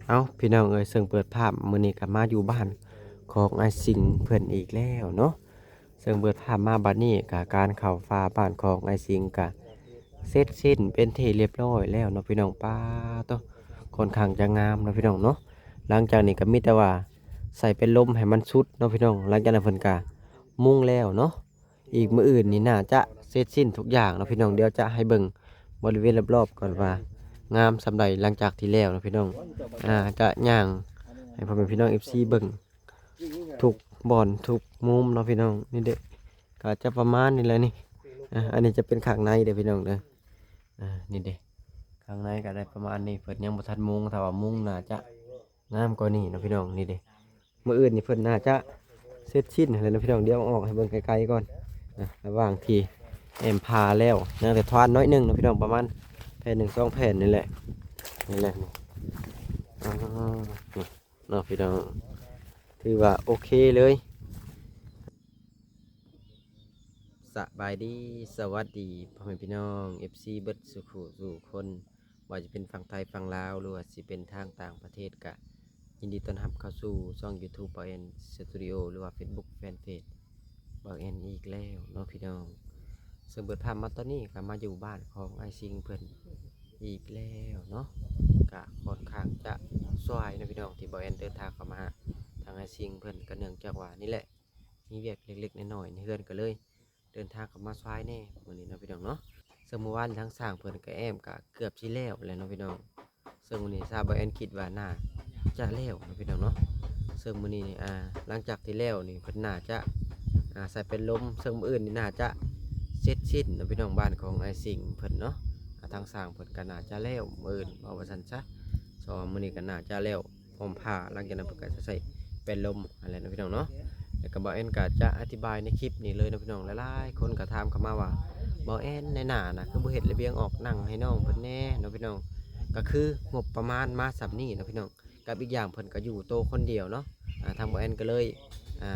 ເອົ້າ ພີ່ນ້ອງເອີຍ ເຊິ່ງເປີດພາບມື້ນີ້ກໍມາຢູ່ບ້ານຂອງອ້າຍສິງເພິ່ນອີກແລ້ວເນາະ. ເຊິ່ງເປີດພາບມາບັດນີ້ກໍການເຂົ້າຝາບ້ານຂອງອ້າຍສິງກໍເສັດສິ້ນເປັນທີ່ລຽບຮ້ອຍແລ້ວເນາະພີ່ນ້ອງ. ປາໂຕ ຄ່ອນຂ້າງຈະງາມເນາະພີ່ນ້ອງເນາະ. ຫຼັງຈາກນີ້ກໍມີແຕ່ວ່າໃສ່ເປັນລົມໃຫ້ມັນສຸດເນາະພີ່ນ້ອງ. ຫຼັງຈາກນັ້ນເພິ່ນກໍມຸງແລ້ວເນາະ. ອີກມື້ອື່ນນີ້ໜ້າຈະເສັດສິ້ນທຸກຢ່າງເນາະພີ່ນ້ອງ. ດຽວຈະໃຫ້ເບິ່ງບໍລິເວນລອບໆກ່ອນວ່າງາມສ່ຳໃດ ຫຼັງຈາກທີ່ແລ້ວເນາະພີ່ນ້ອງ. ອ່າ ຈະຍ່າງໃຫ້ພໍ່ແມ່ພີ່ນ້ອງເອັຟຊີເບິ່ງທຸກບ່ອນທຸກມຸມເນາະພີ່ນ້ອງ. ນີ້ເດ້ ກໍຈະປະມານນີ້ແຫຼະນີ້. ອ່າ ອັນນີ້ຈະເປັນຂ້າງໃນເດີພີ່ນ້ອງເດີ. ອ່າ ນີ້ເດ້ ຂ້າງໃນກໍໄດ້ປະມານນີ້. ເພິ່ນຍັງບໍ່ທັນມຸງ ຖ້າວ່າມຸງໜ້າຈະ ງາມກວ່ານີ້ເນາະພີ່ນ້ອງ. ນີ້ເດ້ ມື້ອື່ນນີ້ເພິ່ນໜ້າຈະເສັດສິ້ນຫັ້ນແຫຼະເນາະພີ່ນ້ອງ. ດຽວເອົາອອກໃຫ້ເບິ່ງໃກ້ໆກ່ອນນະ. ລະຫວ່າງທີ່ແອ້ມຝາແລ້ວ ຍັງແຕ່ທວານໜ້ອຍໜຶ່ງເນາະພີ່ນ້ອງ ປະມານແຜ່ນໜຶ່ງສອງແຜ່ນນີ້ແຫຼະ. ນີ້ແຫຼະ ນີ້ ອ່າ ນີ້ເນາະພີ່ນ້ອງ ຖືວ່າໂອເຄເລີຍ. ສະບາຍດີ ສະຫວັດດີພໍ່ແມ່ພີ່ນ້ອງເອັຟຊີເບິດສູ່ຄູ່ສູ່ຄົນ ບໍ່ວ່າຈະເປັນຝັ່ງໄທຝັ່ງລາວ ຫຼືວ່າຊິເປັນທາງຕ່າງປະເທດ ກະຍິນດີຕ້ອນຮັບເຂົ້າສູ່ຊ່ອງຢູທູບ ບ່າວແອນສະຕູດິໂອ ຫຼືວ່າເຟສບຸກແຟນເພຈບ່າວແອນອີກແລ້ວເນາະພີ່ນ້ອງ. ເຊິ່ງເປີດພາບມາຕອນນີ້ກໍມາຢູ່ບ້ານຂອງອ້າຍສິງເພິ່ນອີກແລ້ວເນາະ. ກະຄ່ອນຂ້າງຈະສວາຍເນາະພີ່ນ້ອງ ທີ່ບ່າວແອນເດີນທາງເຂົ້າມາຫາທາງອ້າຍສິງເພິ່ນ ກໍເນື່ອງຈາກວ່ານີ້ແຫຼະ ມີວຽກເລັກໆນ້ອຍໆໃນເຮືອນ ກໍເລີຍເດີນທາງເຂົ້າມາຊ່ວຍແດ່ມື້ນີ້ເນາະພີ່ນ້ອງເນາະ. ເຊິ່ງມື້ວານນີ້ທາງຊ່າງເພິ່ນກະແອ້ມກະເກືອບຊິແລ້ວແລ້ວເນາະພີ່ນ້ອງ. ເຊິ່ງມື້ນີ້ຊາວບ່າວແອນຄິດວ່າໜ້າຈະແລ້ວເນາະພີ່ນ້ອງເນາະ. ເຊິ່ງມື້ນີ້ນີ້ ອ່າ ຫຼັງຈາກທີ່ແລ້ວນີ້ເພິ່ນໜ້າຈະ ອ່າ ໃສ່ເປັນລົມ ເຊິ່ງມື້ອື່ນນີ້ໜ້າຈະເສັດສິ້ນເນາະພີ່ນ້ອງ ບ້ານຂອງອ້າຍສິງເພິ່ນເນາະ. ອ່າ ທາງຊ່າງເພິ່ນກະໜ້າຈະແລ້ວມື້ອື່ນ ເວົ້າວ່າຊັ້ນຊະ ສອງມື້ນີ້ກະໜ້າຈະແລ້ວ ພ້ອມຜ້າ ຫຼັງຈາກນັ້ນເພິ່ນກໍຈະໃສ່ແປ້ນລົມຫັ້ນແຫຼະເນາະພີ່ນ້ອງເນາະ. ແລ້ວກໍບ່າວແອນກໍຈະອະທິບາຍໃນຄລິບນີ້ເລີຍເນາະພີ່ນ້ອງ. ຫຼາຍໆຄົນກໍຖາມເຂົ້າມາວ່າ ບ່າວແອນ ໃນໜ້ານະ ຄືບໍ່ເຮັດລະບຽງອອກນັ່ງໃຫ້ນ້ອງເພິ່ນແດ່ເນາະພີ່ນ້ອງ. ກໍຄືງົບປະມານມາສ່ຳນີ້ເນາະພີ່ນ້ອງ ກັບອີກຢ່າງເພິ່ນກໍຢູ່ໂຕຄົນດຽວເນາະ. ອ່າ ທາງບ່າວແອນກໍເລີຍ ອ່າ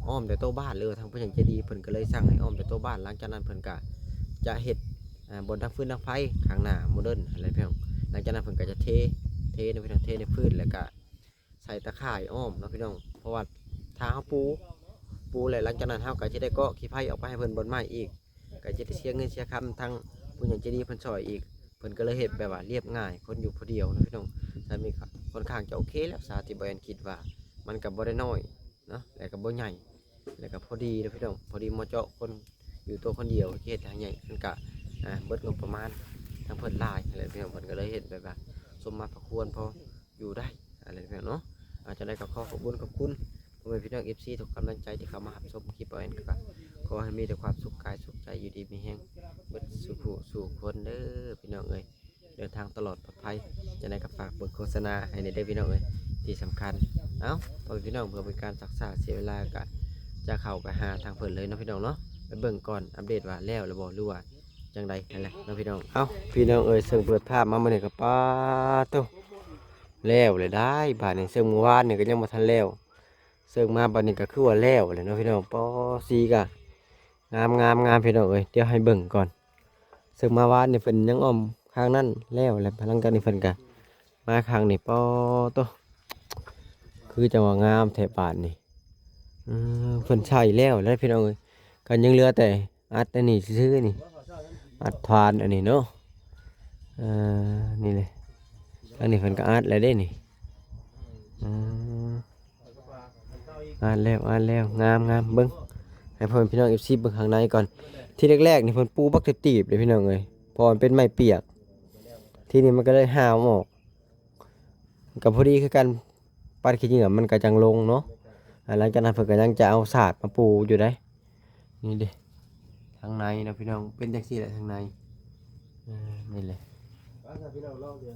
ອ້ອມແຕ່ໂຕບ້ານ ຫຼືວ່າທາງຜູ້ໃຫຍ່ໃຈດີເພິ່ນກໍເລີຍສັ່ງໃຫ້ອ້ອມແຕ່ໂຕບ້ານ. ຫຼັງຈາກນັ້ນເພິ່ນກໍຈະເຮັດ ອ່າ ບ່ອນດັງຟືນດັງໄຟຂ້າງໜ້າໂມເດີນຫັ້ນແຫຼະພີ່ນ້ອງ. ຫຼັງຈາກນັ້ນເພິ່ນກໍຈະເທ ເທເນາະພີ່ນ້ອງ ເທໃນພື້ນ ແລ້ວກໍໃສ່ຕາຂ່າຍອ້ອມເນາະພີ່ນ້ອງ. ເພາະວ່າຖ້າເຮົາປູ ປູແລ້ວ ຫຼັງຈາກນັ້ນເຮົາກໍຈະໄດ້ເກາະຂີ້ໄພອອກໄປໃຫ້ເພິ່ນບ່ອນໃໝ່ອີກ ກໍຈະໄດ້ເສຍເງິນເສຍຄຳ. ທາງຜູ້ໃຫຍ່ໃຈດີເພິ່ນຊ່ອຍອີກ ເພິ່ນກໍເລີຍເຮັດແບບວ່າລຽບງ່າຍ ຄົນຢູ່ຜູ້ດຽວເນາະພີ່ນ້ອງ. ສ່ຳນີ້ກໍຄ່ອນຂ້າງຈະໂອເຄແລ້ວ ຊາທີ່ບ່າວແອນຄິດວ່າ ມັນກໍບໍ່ໄດ້ນ້ອຍເນາະ ແລ້ວກໍບໍ່ໃຫຍ່ ແລ້ວກໍພໍດີເນາະພີ່ນ້ອງ ພໍດີເໝາະເຈາະ ຄົນຢູ່ໂຕຄົນດຽວ ເຮັດໃຫ້ໃຫຍ່ ມັນກະ ອ່າ ເບິດງົບປະມານທາງເພິ່ນຫຼາຍຫັ້ນແຫຼະພີ່ນ້ອງ. ເພິ່ນກໍເລີຍເຮັດແບບວ່າສົມມາພະຄວນ ພໍຢູ່ໄດ້ຫັ້ນແຫຼະພີ່ນ້ອງເນາະ. ອ່າ ຈັ່ງໃດກໍຂໍຂອບບຸນຂອບຄຸນພໍ່ແມ່ພີ່ນ້ອງເອັຟຊີທຸກກຳລັງໃຈທີ່ເຂົ້າມາຮັບຊົມຄລິບບ່າວແອນ. ກໍຂໍໃຫ້ມີແຕ່ຄວາມສຸກກາຍສຸກໃຈ ຢູ່ດີມີແຮງເບິດສູ່ຜູ້ສູ່ຄົນເດີພີ່ນ້ອງເອີຍ. ເດີນທາງຕະຫຼອດປອດໄພ. ຈັ່ງໃດກໍຝາກເບິ່ງໂຄສະນາໃຫ້ແດ່ເດີພີ່ນ້ອງເອີຍ. ທີ່ສຳຄັນ ເອົ້າ ພໍ່ແມ່ພີ່ນ້ອງ ເພື່ອບໍ່ເປັນການຊັກຊ້າເສຍເວລາ ກໍຈະເຂົ້າໄປຫາທາງເພິ່ນເລີຍເນາະພີ່ນ້ອງເນາະ. ໄປເບິ່ງກ່ອນ ອັບເດດວ່າແລ້ວແລ້ວບໍ່ ຫຼືວ່າຈັ່ງໃດຫັ້ນແຫຼະເນາະພີ່ນ້ອງ. ເອົ້າ ພີ່ນ້ອງເອີຍ ເຊິ່ງເປີດພາບມາມື້ນີ້ກໍ ປາໂຕ ແລ້ວແລ້ວດາຍບາດນີ້. ເຊິ່ງມື້ວານນີ້ກໍຍັງບໍ່ທັນແລ້ວ ເຊິ່ງມາບັດນີ້ກໍຄືວ່າແລ້ວແລ້ວເນາະພີ່ນ້ອງ. ປາ ສີກໍງາມໆໆ ພີ່ນ້ອງເອີຍ. ດຽວໃຫ້ເບິ່ງກ່ອນ ເຊິ່ງມາວານນີ້ເພິ່ນຍັງອ້ອມຂ້າງນັ້ນແລ້ວ ແລ້ວຫຼັງຈາກນີ້ເພິ່ນກະມາຂ້າງນີ້. ປາໂຕ ຄືຈັ່ງວ່າງາມແທ້ບາດນີ້. ເອີ ເພິ່ນໃສ່ແລ້ວແລ້ວພີ່ນ້ອງເອີຍ. ກໍຍັງເຫຼືອແຕ່ອັດອັນນີ້ຊື່ໆນີ້ ອັດຖານອັນນີ້ເນາະ. ເອີ ນີ້ແຫຼະ ທາງນີ້ເພິ່ນກໍອັດແລ້ວເດ້ນີ້. ເອີ ອັດແລ້ວ ອັດແລ້ວ ງາມໆ. ເບິ່ງ ໃຫ້ພໍ່ແມ່ພີ່ນ້ອງເອັຟຊີເບິ່ງຂ້າງໃນກ່ອນ. ທີແລກໆນີ້ເພິ່ນປູບັກຕີບໆເດ້ພີ່ນ້ອງເອີຍ ເພາະມັນເປັນໄມ້ປຽກ. ທີນີ້ມັນກໍເລີຍຫາວອອກ ກໍພໍດີຄືກັນ ປັດຂີ້ເຫຍື້ອມັນກໍຈັ່ງລົງເນາະ. ອ່າ ຫຼັງຈາກນັ້ນເພິ່ນກໍຍັງຈະເອົາສາດມາປູຢູ່ໃດ. ນີ້ເດ້ ທາງໃນເນາະພີ່ນ້ອງ ເປັນຈັ່ງຊີ້ແຫຼະທາງໃນ. ເອີ ນີ້ແຫຼະ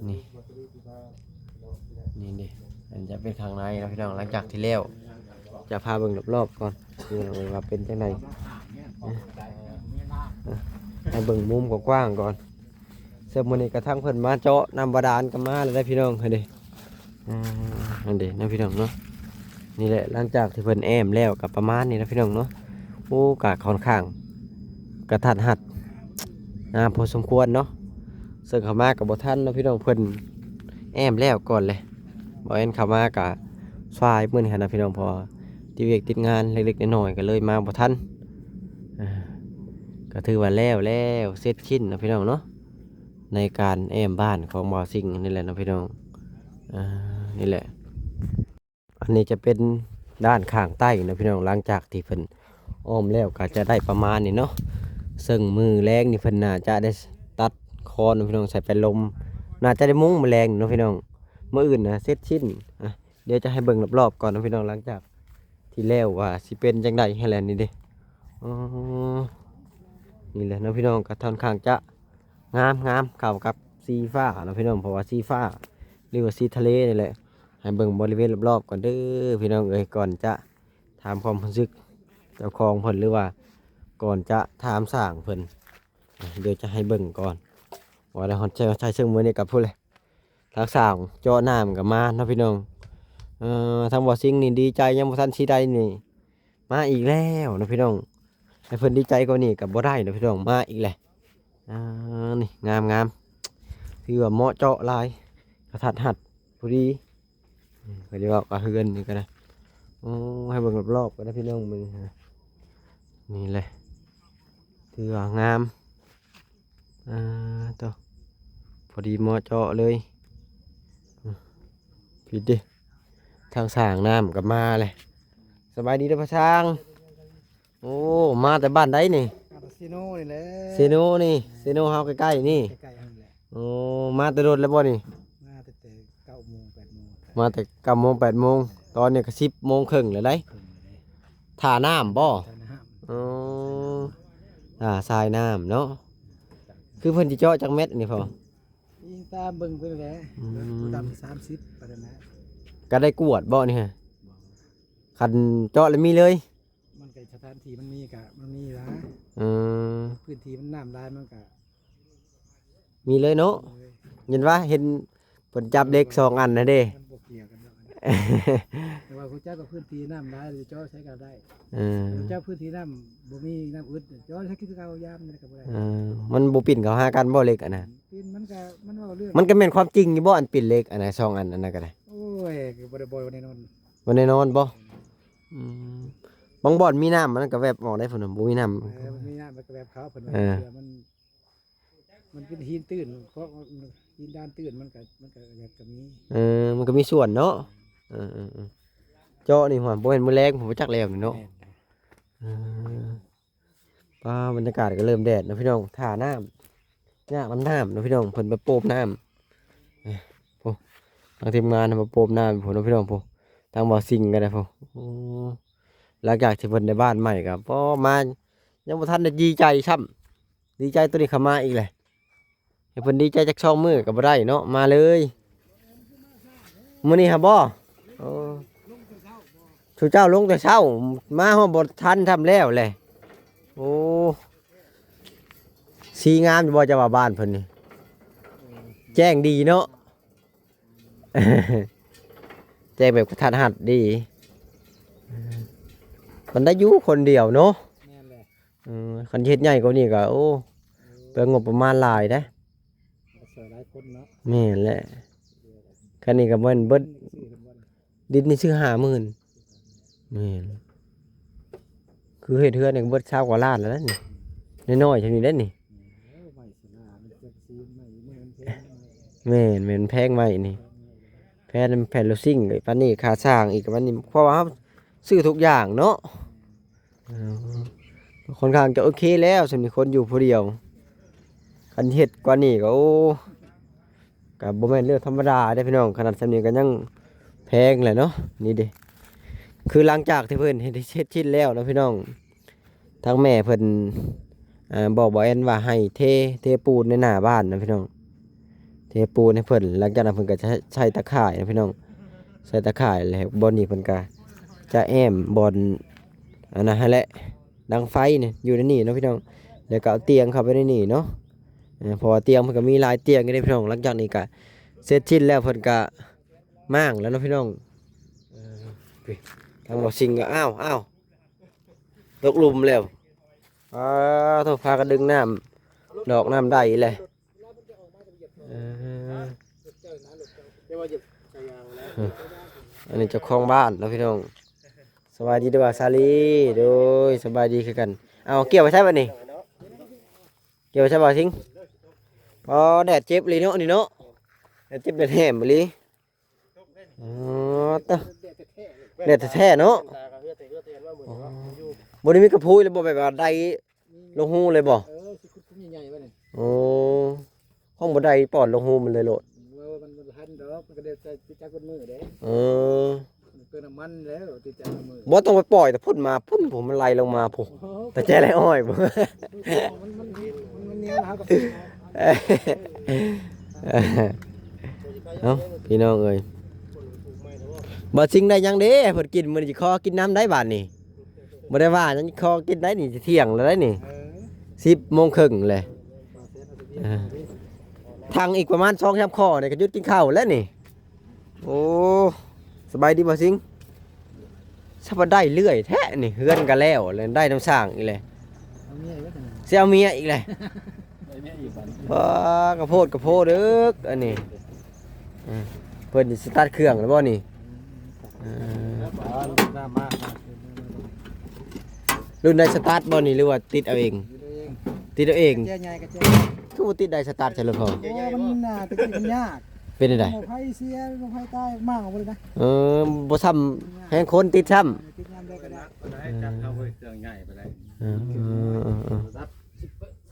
ນີ້ ນີ້ເດ້ ອັນຈະເປັນທາງໃນເນາະພີ່ນ້ອງ. ຫຼັງຈາກທີ່ແລ້ວ ຈະພາເບິ່ງລອບໆກ່ອນ ເອີ ວ່າເປັນຈັ່ງໃດ. ເອີ ໃຫ້ເບິ່ງມຸມກວ້າງໆກ່ອນ. ເຊິ່ງມື້ນີ້ກະທັງເພິ່ນມາເຈາະນ້ຳບາດານກໍມາແລ້ວເດ້ພີ່ນ້ອງ. ຫັ້ນເດ້ ອ່າ ຫັ້ນເດ້ເນາະພີ່ນ້ອງເນາະ. ນີ້ແຫຼະ ຫຼັງຈາກທີ່ເພິ່ນແອ້ມແລ້ວກໍປະມານນີ້ເນາະພີ່ນ້ອງເນາະ. ໂອ້ ກະຄ່ອນຂ້າງກະທັດຮັດ ງາມພໍສົມຄວນເນາະ. ເຊິ່ງເຂົ້າມາກໍບໍ່ທັນເນາະພີ່ນ້ອງ ເພິ່ນແອ້ມແລ້ວກ່ອນແຫຼະ. ບໍ່ແມ່ນເຂົ້າມາກະສາຍມື້ນີ້ຫັ້ນນະພີ່ນ້ອງ ເພາະວ່າຕິດວຽກຕິດງານເລັກໆນ້ອຍໆ ກໍເລີຍມາບໍ່ທັນ. ອ່າ ກໍຖືວ່າແລ້ວແລ້ວ ເສັດສິ້ນເນາະພີ່ນ້ອງເນາະ ໃນການແອ້ມບ້ານຂອງບ່າວຊິງນີ້ແຫຼະເນາະພີ່ນ້ອງ. ອ່າ ນີ້ແຫຼະ ອັນນີ້ຈະເປັນດ້ານຂ້າງໃຕ້ເນາະພີ່ນ້ອງ ຫຼັງຈາກທີ່ເພິ່ນອ້ອມແລ້ວກໍຈະໄດ້ປະມານນີ້ເນາະ. ເຊິ່ງມື້ແລງນີ້ເພິ່ນໜ້າຈະໄດ້ຕັດຄອນເນາະພີ່ນ້ອງ ໃສ່ໄປລົມ ໜ້າຈະໄດ້ມຸງມື້ແລງເນາະພີ່ນ້ອງ. ມື້ອື່ນນະເສັດສິ້ນ. ອ່ະ ດຽວຈະໃຫ້ເບິ່ງລອບໆກ່ອນເນາະພີ່ນ້ອງ ຫຼັງຈາກທີ່ແລ້ວວ່າຊິເປັນຈັ່ງໃດຫັ້ນແຫຼະ. ນີ້ເດ້ ອໍ ນີ້ແຫຼະເນາະພີ່ນ້ອງ ກໍຄ່ອນຂ້າງຈະງາມໆ ເຂົ້າກັບສີຟ້າເນາະພີ່ນ້ອງ ເພາະວ່າສີຟ້າ ຫຼືວ່າສີທະເລນີ້ແຫຼະ. ໃຫ້ເບິ່ງບໍລິເວນລອບໆກ່ອນເດີພີ່ນ້ອງເອີຍ ກ່ອນຈະຖາມຄວາມຮູ້ສຶກເຈົ້າຂອງເພິ່ນ ຫຼືວ່າກ່ອນຈະຖາມຊ່າງເພິ່ນ. ດຽວຈະໃຫ້ເບິ່ງກ່ອນ ວ່າໄດ້ຮອດໃຊ້ ໃຊ້ເຊິ່ງມື້ນີ້ກັບພຸ້ນແຫຼະ ທາງຊ່າງເຈາະນ້ຳກໍມາເນາະພີ່ນ້ອງ. ເອີ ທາງບ່າວຊິງນີ້ດີໃຈ ຍັງບໍ່ທັນຊິໄດ້ນີ້ ມາອີກແລ້ວເນາະພີ່ນ້ອງ. ໃຫ້ເພິ່ນດີໃຈກວ່ານີ້ກໍບໍ່ໄດ້ເນາະພີ່ນ້ອງ ມາອີກແຫຼະ. ອ່າ ນີ້ງາມໆ ຖືວ່າເໝາະເຈາະຫຼາຍ ກະທັດຮັດພໍດີ. ອືມ ກໍຈະເວົ້າກັບເຮືອນນີ້ກໍໄດ້. ໂອ້ ໃຫ້ເບິ່ງລອບໆກໍໄດ້ພີ່ນ້ອງ ເບິ່ງຫັ້ນນະ ນີ້ແຫຼະ ຖືວ່າງາມ. ອ່າ ໂຕ ພໍດີເໝາະເຈາະເລີຍ. ອືມ ຜິດເດ້ ທາງສ້າງນ້ຳກໍມາແຫຼະ. ສະບາຍດີເດີພໍ່ຊ່າງ. ໂອ້ ມາແຕ່ບ້ານໃດນີ້? ມາແຕ່ເຊໂນນີ້ແຫຼະ ເຊໂນນີ້ ເຊໂນເຮົາໃກ້ໆນີ້ ໃກ້ໆຫັ້ນແຫຼະ. ໂອ້ ມາແຕ່ດົນແລ້ວບໍ່ນີ້? ມາແຕ່ ແຕ່ເກົ້າໂມງ ແປດໂມງ ມາແຕ່ເກົ້າໂມງ ແປດໂມງ ຕອນນີ້ກໍສິບໂມງເຄິ່ງແລ້ວໄດ໋. ເຄິ່ງແລ້ວເດ້ ຖ້ານ້ຳບໍ່? ຖ້ານ້ຳ ອໍ ຖ້າສາຍນ້ຳເນາະ. ຄືເພິ່ນຊິເຈາະຈັກແມັດນີ້ພໍ່? ອີງຕາມເບິ່ງເພິ່ນແຫຼະ. ອືມ ຜູ້ດຳສາມສິບປານນັ້ນແຫຼະ. ກໍໄດ້ກວດບໍ່ນີ້? ບໍ່ ຄັນເຈາະແລ້ວມີເລີຍ? ມັນກໍສະຖານທີ່ມັນມີກະ ມັນມີລະ. ອືມ ພື້ນທີ່ມັນນ້ຳຫຼາຍມັນກະ ມີເລີຍເນາະ. ມີເລີຍ ເຫັນວ່າເຫັນເພິ່ນຈັບເຫຼັກສອງອັນນະເດ້. ມັນບໍ່ກ່ຽວກັນດອກ ແຕ່ວ່າຮູ້ຈັກວ່າພື້ນທີ່ນ້ຳຫຼາຍ ເຈາະໃສກໍໄດ້. ເອີ ຮູ້ຈັກພື້ນທີ່ນ້ຳບໍ່ມີ ນ້ຳອຶດ ເຈາະໃສຄືເກົ່າ ຍາມໃດກໍບໍ່ໄດ້. ເອີ ມັນບໍ່ປິ່ນເຂົ້າຫາກັນບໍ່ເຫຼັກອັນນະ? ປິ່ນ ມັນກໍ ມັນເວົ້າເລື່ອງ ມັນກໍແມ່ນຄວາມຈິງຢູ່ບໍ່ ອັນປິ່ນເຫຼັກອັນນະ ສອງອັນອັນນັ້ນກໍໄດ້? ໂອ້ຍ ກໍບໍ່ໄດ້ ບໍ່ແນ່ນອນ ບໍ່ແນ່ນອນບໍ່? ອືມ ບາງບ່ອນມີນ້ຳມັນກໍແວບອອກໄດ້ພຸ້ນນະ ບໍ່ມີນ້ຳ ເອີ ມັນມີນ້ຳມັນກໍແວບເຂົ້າ ເພິ່ນວ່າ ເອີ ເທື່ອມັນ ມັນເປັນຫີນຕື້ນ ເພາະຫີນດ້ານຕື້ນ ມັນກໍ ມັນກໍ ກໍມີ ເອີ ມັນກໍມີສ່ວນເນາະ. ເອີໆໆ ເຈາະນີ້ຫວາ ບໍ່ແມ່ນມື້ແລງ ບໍ່ຈັກແລ້ວນີ້ເນາະ. ແມ່ນ ເອີ ປ້າ ບັນຍາກາດກໍເລີ່ມແດດເນາະພີ່ນ້ອງ ຖ້ານ້ຳ ຍາກນຳນ້ຳເນາະພີ່ນ້ອງ ເພິ່ນມາໂປມນ້ຳ. ໂອ້ ທາງທີມງານມາໂປມນ້ຳພຸ້ນເນາະພີ່ນ້ອງ ຜູ້ ທາງບ່າວຊິງກໍໄດ້ພຸ້ນ. ໂອ້ ຫຼັງຈາກທີ່ເພິ່ນໄດ້ບ້ານໃໝ່ກໍ ພໍມາ ຍັງບໍ່ທັນໄດ້ດີໃຈຊ້ຳ ດີໃຈໂຕນີ້ເຂົ້າມາອີກແຫຼະ. ໃຫ້ເພິ່ນດີໃຈຈັກສອງມື້ກໍບໍ່ໄດ້ເນາະ ມາເລີຍ. ມື້ນີ້ຫາບໍ່? ໂອ້ ຊຸເຈົ້າລົງແຕ່ເຊົ້າ ມາຮອດບໍ່ທັນທຳແລ້ວແຫຼະ. ໂອ້ ສີງາມຢູ່ບໍ່ ເຈົ້າວ່າບ້ານເພິ່ນນີ້? ແຈ້ງດີເນາະ. ແຈ້ງແບບກະທັນຫັດດີ. ມັນໄດ້ຢູ່ຄົນດຽວເນາະ. ແມ່ນແຫຼະ. ເອີ ຄັນເຮັດໃຫຍ່ກວ່ານີ້ກໍ ໂອ້ ເອີ ເປືອງງົບປະມານຫຼາຍເດ້. ກໍຊ່ວຍຫຼາຍຄົນເນາະ. ແມ່ນແຫຼະ. ຄັນນີ້ກໍແມ່ນເບິດ ດິນນີ້ຊື້ຫ້າໝື່ນ. ແມ່ນ. ຄືເຮັດເຮືອນນີ້ກໍເບິດຊາວກວ່າລ້ານແລ້ວນະນີ້. ນ້ອຍໆ ຊ່ຳນີ້ເດ້ນີ້. ແມ່ນ ແມ່ນ ແພງໄມ້ນີ້ ແຜ່ນ ແຜ່ນໂລຊິງ ປານນີ້ຄ່າສ້າງອີກປານນີ້ ເພາະວ່າເຮົາຊື້ທຸກຢ່າງເນາະ. ເອີ ຄ່ອນຂ້າງຈະໂອເຄແລ້ວ ຊ່ຳນີ້ຄົນຢູ່ຜູ້ດຽວ ຄັນເຮັດກວ່ານີ້ກໍ ໂອ້ ກໍບໍ່ແມ່ນເລື່ອງທຳມະດາເດ້ພີ່ນ້ອງ ຂະໜາດຊ່ຳນີ້ກໍຍັງແພງແຫຼະເນາະ. ນີ້ເດ້ ຄືຫຼັງຈາກທີ່ເພິ່ນເຮັດ ເຮັດຊິ້ນແລ້ວເນາະພີ່ນ້ອງ ທາງແມ່ເພິ່ນ ເອີ ບອກບ່າວແອນວ່າໃຫ້ເທ ເທປູນໃນໜ້າບ້ານນະພີ່ນ້ອງ ເທປູນໃຫ້ເພິ່ນ. ຫຼັງຈາກນັ້ນເພິ່ນກໍຈະໃສ່ຕາຂ່າຍນະພີ່ນ້ອງ ໃສ່ຕາຂ່າຍ ແລ້ວບ່ອນນີ້ເພິ່ນກໍຈະແອ້ມບ່ອນອັນນັ້ນຫັ້ນແຫຼະ ດັງໄຟນີ້ ຢູ່ໃນນີ້ເນາະພີ່ນ້ອງ ແລ້ວກໍເອົາຕຽງເຂົ້າໄປໃນນີ້ເນາະ. ເອີ ເພາະວ່າຕຽງເພິ່ນກໍມີຫຼາຍຕຽງຢູ່ເດ້ພີ່ນ້ອງ. ຫຼັງຈາກນີ້ກໍເສັດສິ້ນແລ້ວ ເພິ່ນກໍມ້າງແລ້ວເນາະພີ່ນ້ອງ. ເອີ ທາງບ່າວຊິງກໍ ອ້າວ ອ້າວ ຕົກຫຼຸມແລ້ວ. ອ້າໂທ້ ພາກັນດຶງນ້ຳດອກນ້ຳໄດແຫຼະ. ເອີ ແຕ່ວ່າຢາກໃສ່ຢາງແລ້ວ ອັນນີ້ເຈົ້າຂອງບ້ານເນາະພີ່ນ້ອງ. ສະບາຍດີເດີບ່າວສາລີ. ໂດຍ ສະບາຍດີຄືກັນ. ເອົາ ກ່ຽວໄປໃສບັດນີ້? ກ່ຽວໄປໃສບ່າວສິງ? ອໍ ແດດເຈັບອີ່ຫຼີເນາະ ນີ້ເນາະ. ແດດເຈັບແດດແຮມອີ່ຫຼີ. ອໍ ຕະ ແດດແທ້ໆເນາະ. ບໍ່ໄດ້ມີກະພຸຍແລ້ວບໍ່ ແບບວ່າໄດ້ລົງຮູເລີຍບໍ່? ເອີ ຊິຂຸດຂຸມໃຫຍ່ໆໄວ້ນີ້. ໂອ້ ຄອງບໍ່ໄດ້ປອດລົງຮູມັນເລີຍໂລດ. ເອີ ມັນບໍ່ທັນດອກ ມັນກໍໄດ້ໃຊ້ຈັກຄົນມືເດ້. ເອີ ເຕີມນ້ຳມັນແລ້ວຕິດໃຈມື. ບໍ່ຕ້ອງໄປປ່ອຍແຕ່ພຸ້ນມາພຸ້ນ ຜູ້ມັນໄຫຼລົງມາພຸ້ນ ໂອ້ໂຫ ແຕ່ແຈໄລ່ອ້ອຍພຸ້ນ. ມັນ ມັນ ມັນ ມັນແນວເຮົາກໍ ເອົ້າ ພີ່ນ້ອງເອີຍ ບ່າວສິງໄດ້ຫຍັງເດ້ ເພິ່ນກິນມື້ນີ້ ຊິຂໍກິນນຳໄດ້ບາດນີ້. ບໍ່ໄດ້ວ່າຫຍັງ ຂໍກິນໄດ້ນີ້ ຈະທ່ຽງແລ້ວໄດ໋ນີ້. ເອີ ສິບໂມງເຄິ່ງແລ້ວ. ເອີ ທັງອີກປະມານສອງສາມຂໍ້ນີ້ກໍຢຸດກິນເຂົ້າແລ້ວນີ້. ໂອ້ ສະບາຍດີບ່າວສິງ. ສະບາຍໄດ້ເລື້ອຍແທ້ນີ້ ເຮືອນກໍແລ້ວ ແລ້ວໄດ້ນຳສ້າງອີກແລ້ວ. ເອົາເມຍອີກແລ້ວ ຊິເອົາເມຍອີກແລ້ວ. ໄດ້ເມຍອີກບັດນີ້. ບໍ່ ກະໂພດກະໂພເດີກອັນນີ້. ເອີ ເພິ່ນຊິສະຕາດເຄື່ອງແລ້ວບໍ່ນີ້? ເອີ ມາ ມາ ມາ ລຸ້ນໃດສະຕາດບໍ່ນີ້ ຫຼືວ່າຕິດເອົາເອງ? ຕິດເອົາເອງ. ແຈໃຫຍ່ກະແຈ ຄືບໍ່ຕິດໃດສະຕາດໃສ່ລົດພໍ່? ໂອ້ ມັນໜ້າ ແຕ່ກີ້ມັນຍາກ. ເປັນຈັ່ງໃດ? ໝໍໄຟເສຍ ໝໍໄຟຕາຍ ມາເອົາບໍ່ໄດ້ນະ. ເອີ ບໍ່ຊ້ຳແຮງຄົນຕິດຊ້ຳ. ຕິດຍາມໃດກໍໄດ້. ເອີ ຈັກເອົາເຄື່ອງໃຫຍ່ໄປໄດ້. ເອີ ເອີ ເອີ ເອີ ລະດັບ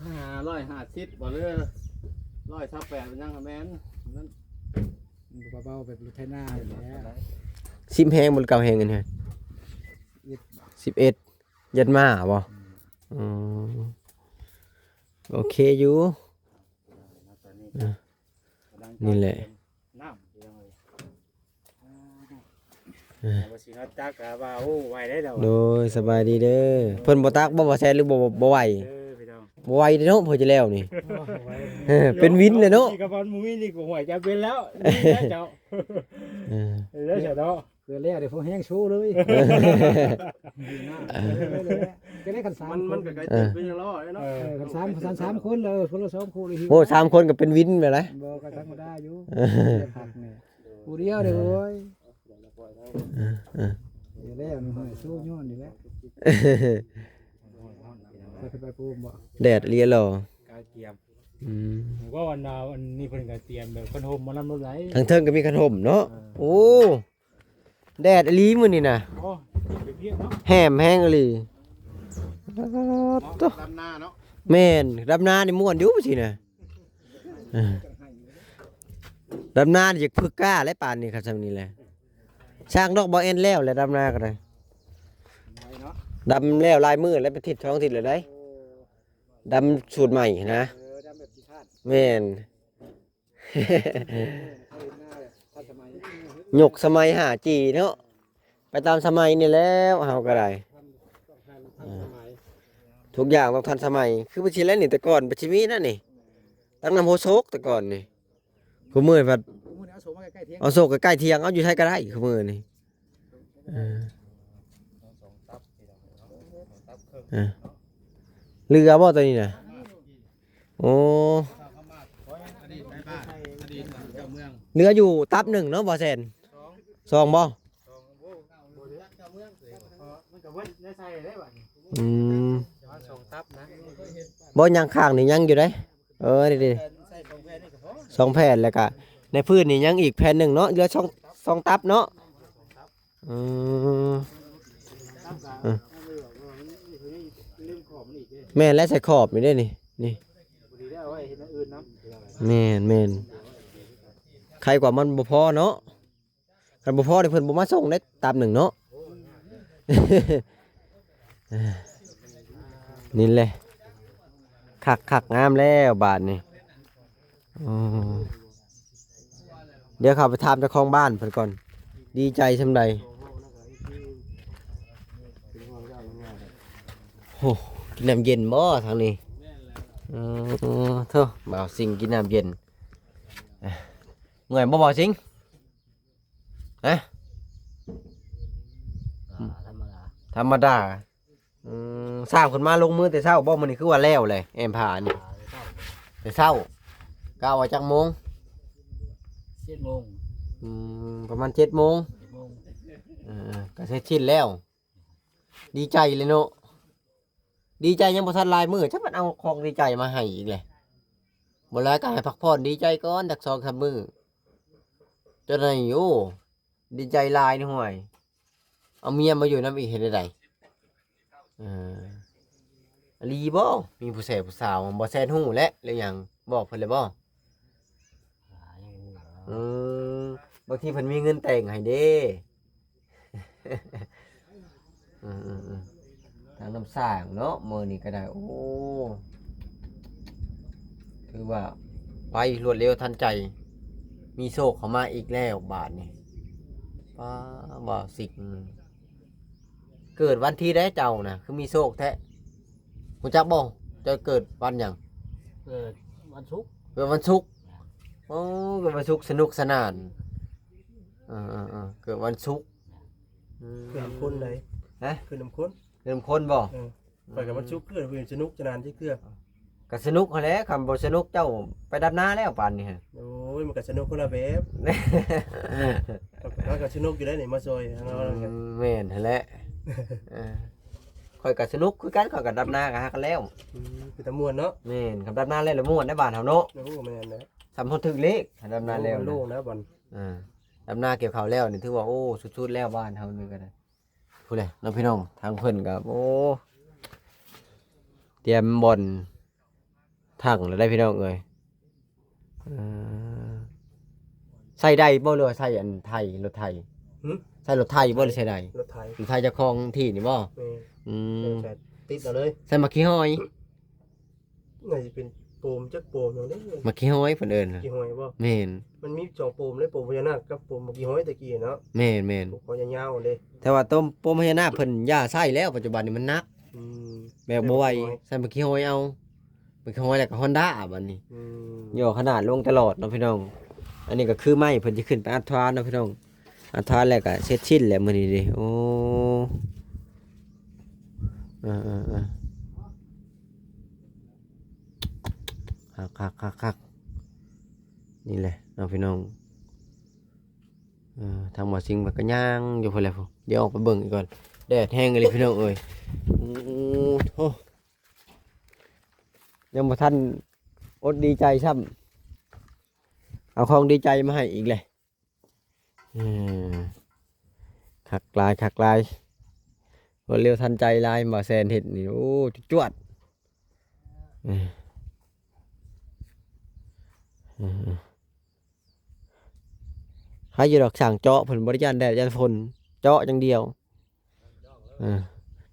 ຫ້າຮ້ອຍຫ້າສິບບໍ່ເລີ ຮ້ອຍຊາວແປດ ມັນຍັງແມ່ນ ມັນ ມັນກໍເບົາແບບລົດໄຖນາແຫຼະ. ສິບແຮງບໍ່ ເກົ້າແຮງອັນນີ້? ສິບເອັດ ຢັນມາບໍ່? ອືມ ໂອເຄຢູ່. ເອີ ນີ້ແຫຼະ ນ້ຳ ພີ່ນ້ອງເອີຍ. ເອີ ວ່າຊິຮອດຕັກກະວ່າ ໂອ້ ໄວໄດ໋ລາວ. ໂດຍ ສະບາຍດີເດີ. ເພິ່ນບໍ່ຕັກບໍ່ ບໍ່ແຊນ ຫຼືບໍ່ ບໍ່ໄຫວ? ເອີ ພີ່ນ້ອງ ບໍ່ໄຫວເດ້ເນາະ ເພິ່ນຈະແລ້ວນີ້. ເອີ ເປັນວິນເລີຍເນາະ. ກະບອນບໍ່ມີນີ້ກໍຫວຍຈະເປັນແລ້ວ ນີ້ແຫຼະເຈົ້າ. ເອີ ເອີ ເຈົ້າເນາະ. ເພື່ອແລ້ວເດ້ ພວກແຮງໂຊເລີຍ. ຈະໄດ້ຄັນສາມ ມັນ ມັນກໍໄກເຕີບ ເອີ ເປັນຢ່າງລໍເນາະ. ເອີ ເອີ ຄັນສາມ ຄັນສາມຄົນເລີຍ ຄົນລະສອງຄູ່ເລີຍ. ໂອ້ ສາມຄົນກໍເປັນວິນແລ້ວນະ. ບໍ່ ກໍທຳມະດາຢູ່. ເອີ ພັກນີ້ ຜູ້ດຽວເດ້ ໂອ້ຍ. ເອີ ເອີ ເອີ ແລ້ວນີ້ ໂຊຍ້ອນນີ້ແຫຼະ. ໄປ ໄປປູມບໍ່? ແດດອີ່ຫຼີຫຼໍ. ກາຍກຽມ. ອືມ ວ່າອັນ ອັນນີ້ເພິ່ນກະຕຽມແບບຄັນຮົ່ມມານຳລົດໄຫຼ. ທາງເທິງກໍມີຄັນຮົ່ມເນາະ. ເອີ ໂອ້ ແດດອີ່ຫຼີມື້ນີ້ນະ. ໂອ້ ເປັນວຽກເນາະ. ແຮມແຮງອີ່ຫຼີ. ດຳນາເນາະ. ແມ່ນ ດຳນານີ້ມ່ວນຢູ່ຊີ້ນະ. ເອີ ດຳນານີ້ຢາກຝຶກກ້າແຫຼະປານນີ້ ຄັນຊ່ຳນີ້ແຫຼະ. ຊ່າງດອກ ບໍ່ແອນແລ້ວແຫຼະ ດຳນາກໍໄດ້. ໄວເນາະ. ດຳແລ້ວຫຼາຍມື້ແລ້ວ ເປັນທິດສອງທິດແລ້ວໄດ໋. ໂອ້ ດຳສູດໃໝ່ນະ. ເອີ ດຳແບບຂີ້ຄ້ານ. ແມ່ນ. ເອີ ເອົາເຮັດນາແບບທັນສະໄໝ. ຍຸກສະໄໝຫ້າຈີເນາະ. ໄປຕາມສະໄໝນີ້ແລ້ວ ເຮົາກໍໄດ້. ເອີ ທຸກຢ່າງຕ້ອງທັນສະໄໝ. ຄືບໍ່ຊິແລ້ວນີ້ ແຕ່ກ່ອນບໍ່ຊິມີນະນີ້ ຕັກນ້ຳໂຮໂຊກແຕ່ກ່ອນນີ້. ຄູ່ມື້ພັດ ຄູ່ມື້ນີ້ເອົາໂຊກມາໃກ້ໆຖຽງ. ເອົາໂຊກໃກ້ໆຖຽງ ເອົາຢູ່ໃສກໍໄດ້ຄູ່ມື້ນີ້. ເອີ ເອີ ເຫຼືອບໍ່ໂຕນີ້ນະ? ໂອ້ ເຫຼືອຢູ່ຕັບໜຶ່ງເນາະ ບໍ່ແຊນ? ສອງບໍ່? ອືມ ບໍ່ ຍັງຂ້າງນີ້ຍັງຢູ່ເດ້. ເອີ ນີ້ ນີ້ ສອງແຜ່ນ ແລ້ວກະໃນພື້ນນີ້ຍັງອີກແຜ່ນໜຶ່ງເນາະ ເຫຼືອສອງ ສອງຕັບເນາະ. ອືມ ເອີ ແມ່ນແລ້ວ ໃສ່ຂອບນີ້ເດ້ນີ້ ນີ້ ແມ່ນ ແມ່ນ ໄຄກວ່າມັນບໍ່ພໍເນາະ. ຄັນບໍ່ພໍນີ້ເພິ່ນບໍ່ມາສົ່ງໄດ້ຕາມໜຶ່ງເນາະ. ນີ້ແຫຼະ ຄັກໆ ງາມແລ້ວບາດນີ້. ອໍ ດຽວເຂົ້າໄປຖາມເຈົ້າຂອງບ້ານເພິ່ນກ່ອນ ດີໃຈສ່ຳໃດ. ໂອ້ ກິນນ້ຳເຢັນບໍ່ທາງນີ້? ເອີ ໂທ້ ບ່າວສິງກິນນ້ຳເຢັນ. ເມື່ອຍບໍ່ ບ່າວສິງ? ຮະ? ອ່າ ທຳມະດາ ທຳມະດາ. ອືມ ສ້າງເພິ່ນມາລົງມືແຕ່ເຊົ້າບໍ່? ມື້ນີ້ຄືວ່າແລ້ວແຫຼະ ແອມຜານີ້. ອ່າ ແຕ່ເຊົ້າ ແຕ່ເຊົ້າ. ກະວ່າຈັກໂມງ? ສິບເອັດໂມງ. ອືມ ປະມານເຈັດໂມງ ເອີ ກໍເສັດສິ້ນແລ້ວ ດີໃຈເລີຍເນາະ ດີໃຈຍັງບໍ່ທັນຫຼາຍມື້ ຈັກມັນເອົາຂອງດີໃຈມາໃຫ້ອີກແຫຼະ ບໍ່ຫຼາຍກໍໃຫ້ພັກຜ່ອນດີໃຈກ່ອນຈັກສອງສາມມື້ ຈົນໄດ້ຢູ່ ດີໃຈຫຼາຍນີ້ ຫ້ວຍ ເອົາເມຍມາຢູ່ນຳອີກເຮັດແນວໃດ? ເອີ ອີ່ຫຼີບໍ່? ມີຜູ້ແຊຜູ້ສາວ ບໍ່ແຊນຮູ້ແຫຼະ ຫຼືຫຍັງ ບອກເພິ່ນແລ້ວບໍ່? ອາ ຍັງບໍ່ຮູ້ແຫຼະ ອືມ ບາງທີເພິ່ນມີເງິນແຕ່ງໃຫ້ເດ້. ອືມໆໆ ທາງນ້ຳສ້າງເນາະ ມື້ນີ້ກໍໄດ້ ໂອ້ ຖືວ່າໄປລວດເລັວທັນໃຈ ມີໂຊກເຂົ້າມາອີກແລ້ວບາດນີ້ ປ້າ ບ່າວຊິງ ເກີດວັນທີໃດເຈົ້ານະ ຄືມີໂຊກແທ້? ຮູ້ຈັກບໍ່? ເຈົ້າເກີດວັນຫຍັງ? ເກີດວັນສຸກ ເກີດວັນສຸກ ໂອ້ ເກີດວັນສຸກ ສະໜຸກສະໜານ ເອີໆໆ ເກີດວັນສຸກ ອືມ ເກີດນຳຄົນໃດ? ຮະ? ເກີດນຳຄົນ ເກີດນຳຄົນບໍ່? ເອີ ຂ້ອຍກໍວັນສຸກເກີດ ເພິ່ນສະໜຸກສະໜານຈັກເທື່ອ ກໍສະໜຸກຫັ້ນແຫຼະ ຄັນບໍ່ສະໜຸກເຈົ້າໄປດຳນາແລ້ວປານນີ້ຫັ້ນ ໂອ້ຍ ມັນກໍສະໜຸກຄົນລະແບບ ເຮົາກໍສະໜຸກຢູ່ໄດ໋ນີ້ ມາຊ່ອຍເຮົາ ອືມ ແມ່ນຫັ້ນແຫຼະ ເອີ ຂ້ອຍກໍສະໜຸກຄືກັນ ຂ້ອຍກໍດຳນາກໍຫາກັນແລ້ວ ອືມ ເປັນຕາມ່ວນເນາະ ແມ່ນ ຄັນດຳນາແລ້ວລະມ່ວນໃນບ້ານເຮົາເນາະ ໂອ້ ແມ່ນແຫຼະ ສ່ຳເຮົາຖືກເລກ ດຳນາແລ້ວ ໂອ້ ໂລ່ງແລ້ວບັດ ອ່າ ດຳນາກ່ຽວເຂົ້າແລ້ວນີ້ ຖືວ່າ ໂອ້ ສຸດໆແລ້ວ ບ້ານເຮົານີ້ກໍໄດ້ ພຸ້ນແຫຼະເນາະພີ່ນ້ອງ ທາງເພິ່ນກໍ ໂອ້ ຕຽມບ່ອນຖັງແລ້ວໄດ໋ພີ່ນ້ອງເອີຍ ເອີ ໃຊ້ໄດ້ບໍ່ ຫຼືວ່າໃຊ້ອັນໄຖ ລົດໄຖ? ຫື? ໃຊ້ລົດໄຖບໍ່ ຫຼືໃຊ້ໄດ້? ລົດໄຖ ລົດໄຖເຈົ້າຂອງທີ່ນີ້ບໍ່? ແມ່ນ ອືມ ຕິດເອົາເລີຍ ໃສ່ໝາກຂີ້ຫອຍ ໜ້າຈະເປັນໂປມ ຈັກໂປມຫຍັງເດ້ ໝາກຂີ້ຫອຍເພິ່ນເອີ້ນ ຂີ້ຫອຍບໍ່? ແມ່ນ ມັນມີສອງໂປມເດ້ ໂປມພະຍານາກກັບໂປມໝາກຂີ້ຫອຍແຕ່ກີ້ເນາະ ແມ່ນໆ ໂປມຄອຍາວໆເດ້ ແຕ່ວ່າໂຕໂປມພະຍານາກເພິ່ນຢ່າໃຊ້ແລ້ວ ປັດຈຸບັນນີ້ມັນໜັກ ອືມ ແບບບໍ່ໄຫວ ແມ່ນ ໃສ່ໝາກຂີ້ຫອຍເອົາ ໝາກຂີ້ຫອຍແລ້ວກໍຮອນດ້າບັດນີ້ ອືມ ຫຍໍ້ຂະໜາດລົງຕະຫຼອດເນາະພີ່ນ້ອງ ອັນນີ້ກໍຄືໄມ້ເພິ່ນຊິຂຶ້ນໄປອັດຖານເນາະພີ່ນ້ອງ ອັດຖານແລ້ວກໍເສັດສິ້ນແລ້ວມື້ນີ້ເດ້ ໂອ້ ເອີໆໆ ຄັກໆໆໆ ນີ້ແຫຼະເນາະພີ່ນ້ອງ ເອີ ທາງບ່າວຊິງເພິ່ນກໍຍ່າງຢູ່ພຸ້ນແຫຼະ ດຽວອອກໄປເບິ່ງອີກກ່ອນ ແດດແຮງອີ່ຫຼີພີ່ນ້ອງເອີຍ ໂອ້ໂຫ ຍັງບໍ່ທັນອົດດີໃຈຊ້ຳ ເອົາຂອງດີໃຈມາໃຫ້ອີກແຫຼະ ເອີ ຄັກຫຼາຍ ຄັກຫຼາຍ ລວດເລັວທັນໃຈຫຼາຍ ບ່າວແຊນເຮັດນີ້ ໂອ້ ຈວດໆ ເອີ ເອີ ເອີ ໃຄຢູ່ດອກ ຊ່າງເຈາະ ເພິ່ນບໍ່ໄດ້ຢ້ານແດດຢ້ານຝົນ ເຈາະຢ່າງດຽວ ເອີ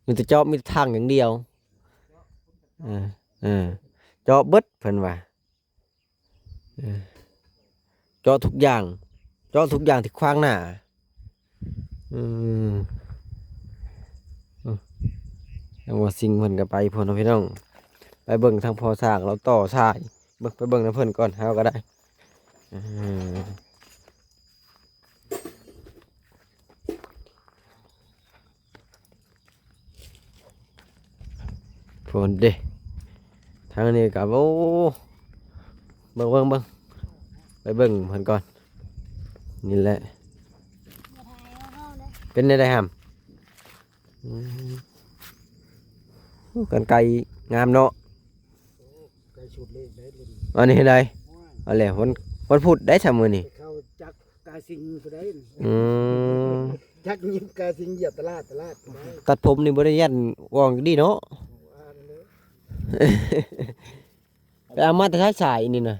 ມີແຕ່ເຈາະ ມີແຕ່ຖັງຢ່າງດຽວ ເອີ ເອີ ເຈາະເບິດ ເພິ່ນວ່າ ເອີ ເຈາະທຸກຢ່າງ ເຈາະທຸກຢ່າງທີ່ຂວາງໜ້າ ອືມ ອືມ ທາງບ່າວຊິງເພິ່ນກໍໄປພຸ້ນເນາະພີ່ນ້ອງ ໄປເບິ່ງທາງພໍ່ຊ່າງລາວຕໍ່ສາຍ ເບິ່ງ ໄປເບິ່ງນຳເພິ່ນກ່ອນ ເຮົາກໍໄດ້ ອືມ ພຸ້ນເດ້ ທາງນີ້ກໍ ໂອ້ ເບິ່ງ ເບິ່ງ ເບິ່ງ ໄປເບິ່ງເພິ່ນກ່ອນ ນີ້ແຫຼະ ເປັນແນວໃດຫຳ? ອືມ ໂອ້ ກັນໄກງາມເນາະ ໃກ້ສຸດເລີຍໄດ໋ ອັນນີ້ໄດ໋ ໂອ້ຍ ເອົາແຫຼະ ວັນ ວັນພຸດໄດ໋ຊະມື້ນີ້ ເຂົ້າຈັກກາຊິງຜູ້ໃດ ອືມ ຈັກຍິບກາຊິງຢຽບຕະຫຼາດ ຕະຫຼາດ ຕັດຜົມນີ້ບໍ່ໄດ້ຢ້ານຫວ່ອງດີເນາະ ວ່ານັ້ນເດີ ໄປເອົາມາແຕ່ໃສສາຍນີ້ນະ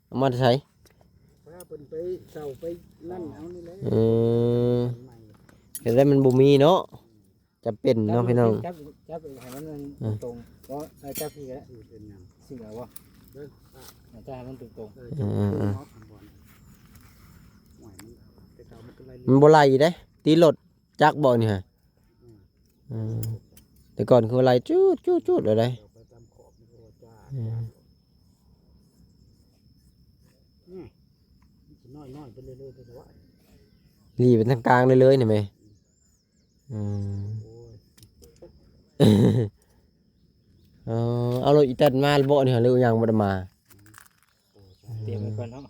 ເອົາມາແຕ່ໃສ? ພາເພິ່ນໄປເຊົ່າໄປນັ້ນເອົານີ້ແຫຼະ ອືມ ເຮັດໄດ້ມັນບໍ່ມີເນາະ ຈຳເປັນເນາະພີ່ນ້ອງ ຈັບ ຈັບໃຫ້ມັນ ເອີ ຕົງໆ ບໍ່ ເອີ ຈັບພີ້ກໍໄດ້ ເປັນຫຍັງ ຊິເອົາບໍ່ ເອີ ຈັບໃຫ້ມັນຕົງໆ ເອີ ເອີ ເອີ ມັນບໍ່ໄຫຼເດ້ ຕີລົດຈັກບໍ່ນີ້ຫະ ອືມ ເອີ ແຕ່ກ່ອນຄືໄຫຼຈູດໆໆ ແລ້ວໄດ໋ ອືມ ອືມ ນີ້ມັນຊິນ້ອຍໆ ໄປເລື້ອຍໆ ໄປເລື້ອຍ ນີ້ເປັນທາງກາງເລີຍໆ ນີ້ແມ່ ອືມ ໂອ້ຍ ເອີ ເອົາລົດອີແຕນມາແລ້ວບໍ່ນີ້ ຫຼືຍັງບໍ່ໄດ້ມາ? ຕຽມໄວ້ກ່ອນເນາະ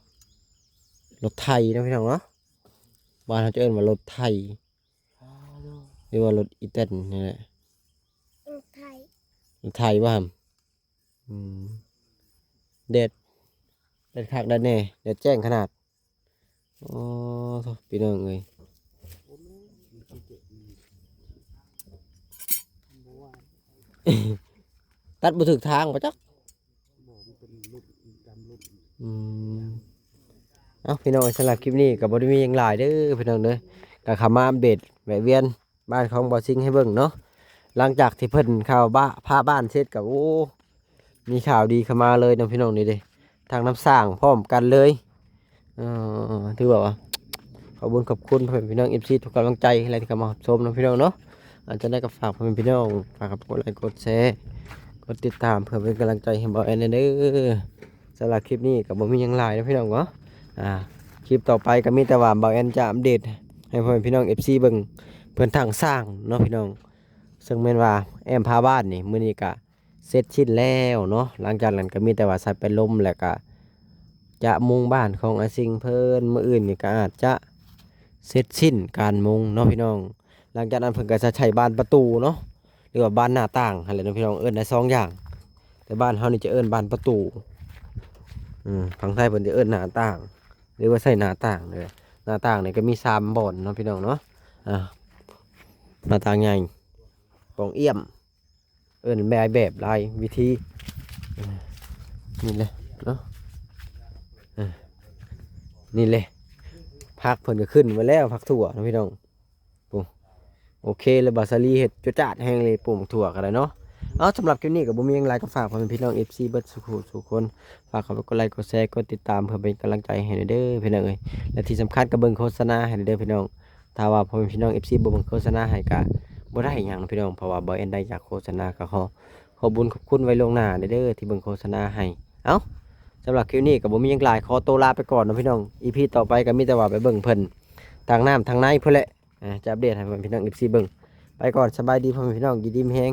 ລົດໄຖເນາະພີ່ນ້ອງເນາະ ບ້ານເຮົາຈະເອີ້ນວ່າລົດໄຖ ຫຼືວ່າລົດອີແຕນນີ້ແຫຼະ. ລົດໄຖ ລົດໄຖບໍ່ຫຳ? ອືມ ແດດ ແດດຄັກແດດແນ່ ແດດແຈ້ງຂະໜາດ. ໂອ້ ໂທ້ ພີ່ນ້ອງເອີຍ ຕັດບໍ່ຖືກທາງບໍ່ຈັກ. ອືມ ເອົ້າ ພີ່ນ້ອງເອີຍ ສຳລັບຄລິບນີ້ກໍບໍ່ໄດ້ມີຫຍັງຫຼາຍເດີພີ່ນ້ອງເດີ ກໍເຂົ້າມາອັບເດດແວະວຽນ ບ້ານຂອງບ່າວຊິງໃຫ້ເບິ່ງເນາະ. ຫຼັງຈາກທີ່ເພິ່ນເຂົ້າບ້າ ພາບ້ານເສັດກໍ ໂອ້ ມີຂ່າວດີເຂົ້າມາເລີຍເນາະພີ່ນ້ອງ. ນີ້ເດ້ ທາງນ້ຳສ້າງພ້ອມກັນເລີຍ. ເອີ ຖືວ່າ ຂອບບຸນຂອບຄຸນພໍ່ແມ່ພີ່ນ້ອງ ເອັຟຊີ ທຸກກຳລັງໃຈ ແລະ ທີ່ເຂົ້າມາຮັບຊົມເນາະພີ່ນ້ອງເນາະ. ອາ ຈັ່ງໃດກໍຝາກພໍ່ແມ່ພີ່ນ້ອງ ຝາກກົດໄລກົດແຊ ກົດຕິດຕາມ ເພື່ອເປັນກຳລັງໃຈໃຫ້ບ່າວແອນແດ່ເດີ. ສຳລັບຄລິບນີ້ກໍບໍ່ມີຫຍັງຫຼາຍເນາະພີ່ນ້ອງເນາະ. ອາ ຄລິບຕໍ່ໄປກໍມີແຕ່ວ່າບ່າວແອນຈະອັບເດດໃຫ້ພໍ່ແມ່ພີ່ນ້ອງ ເອັຟຊີ ເບິ່ງ ເພິ່ນຕັ້ງສ້າງເນາະພີ່ນ້ອງ ເຊິ່ງແມ່ນວ່າແອ້ມພາບ້ານນີ້ ມື້ນີ້ກະເສັດສິ້ນແລ້ວເນາະ. ຫຼັງຈາກນັ້ນກໍມີແຕ່ວ່າໃສ່ແປ້ນລົມ ແລ້ວກະຈະມຸງບ້ານຂອງອ້າຍຊິງເພິ່ນ. ມື້ອື່ນນີ້ກໍອາດຈະເສັດສິ້ນການມຸງເນາະພີ່ນ້ອງ. ຫຼັງຈາກນັ້ນເພິ່ນກໍຈະໃສ່ບານປະຕູເນາະ ຫຼືວ່າບານໜ້າຕ່າງຫັ້ນແຫຼະເນາະພີ່ນ້ອງ ເອີ້ນໄດ້ສອງຢ່າງ. ແຕ່ບ້ານເຮົານີ້ຈະເອີ້ນບານປະຕູ ອືມ ຝັ່ງໄທເພິ່ນຈະເອີ້ນໜ້າຕ່າງ ຫຼືວ່າໃສ່ໜ້າຕ່າງເດີ. ໜ້າຕ່າງນີ້ກໍມີສາມບ່ອນເນາະພີ່ນ້ອງເນາະ. ອາ ໜ້າຕ່າງໃຫຍ່ ປ່ອງອ້ຽມ ເອີ້ນຫຼາຍແບບຫຼາຍວິທີ. ນີ້ແຫຼະເນາະ ເອີ ນີ້ແຫຼະ ຜັກເພິ່ນກໍຂຶ້ນມາແລ້ວ ຜັກຖົ່ວເນາະພີ່ນ້ອງ. ໂອ້ ໂອເຄເລີຍ ບ່າວສາລີເຮັດຈວດຈາດແຮງເລີຍ ປູກຖົ່ວກໍໄດ້ເນາະ. ເອົາ ສຳລັບຄລິບນີ້ກໍບໍ່ມີຫຍັງຫຼາຍ ກໍຝາກພໍ່ແມ່ພີ່ນ້ອງ ເອັຟຊີ ເບິດສູ່ຜູ້ສູ່ຄົນ ຝາກເຂົ້າໄປກົດໄລກົດແຊ ກົດຕິດຕາມ ເພື່ອເປັນກຳລັງໃຈໃຫ້ແດ່ເດີພີ່ນ້ອງເອີຍ. ແລະ ທີ່ສຳຄັນກໍເບິ່ງໂຄສະນາໃຫ້ແດ່ເດີພີ່ນ້ອງ. ຖ້າວ່າພໍ່ແມ່ພີ່ນ້ອງ ເອັຟຊີ ບໍ່ເບິ່ງໂຄສະນາໃຫ້ກໍບໍ່ໄດ້ຫຍັງພີ່ນ້ອງ ເພາະວ່າບໍ່ແອນໄດ້ຈາກໂຄສະນາ ກໍຂໍຂອບບຸນຂອບຄຸນໄວ້ລ່ວງໜ້າແດ່ເດີ ທີ່ເບິ່ງໂຄສະນາໃຫ້. ເອົ້າ ສຳລັບຄລິບນີ້ກໍບໍ່ມີຫຍັງຫຼາຍ ຂໍໂຕລາໄປກ່ອນເນາະພີ່ນ້ອງ. ອີພີຕໍ່ໄປກໍມີແຕ່ວ່າໄປເບິ່ງເພິ່ນທາງນ້ຳທາງໃນພຸ້ນແຫຼະ ອາ ຈະອັບເດດໃຫ້ພໍ່ແມ່ພີ່ນ້ອງ ເອັຟຊີ ເບິ່ງ. ໄປກ່ອນ ສະບາຍດີພໍ່ແມ່ພີ່ນ້ອງ ຢູ່ດີມີແຮງ.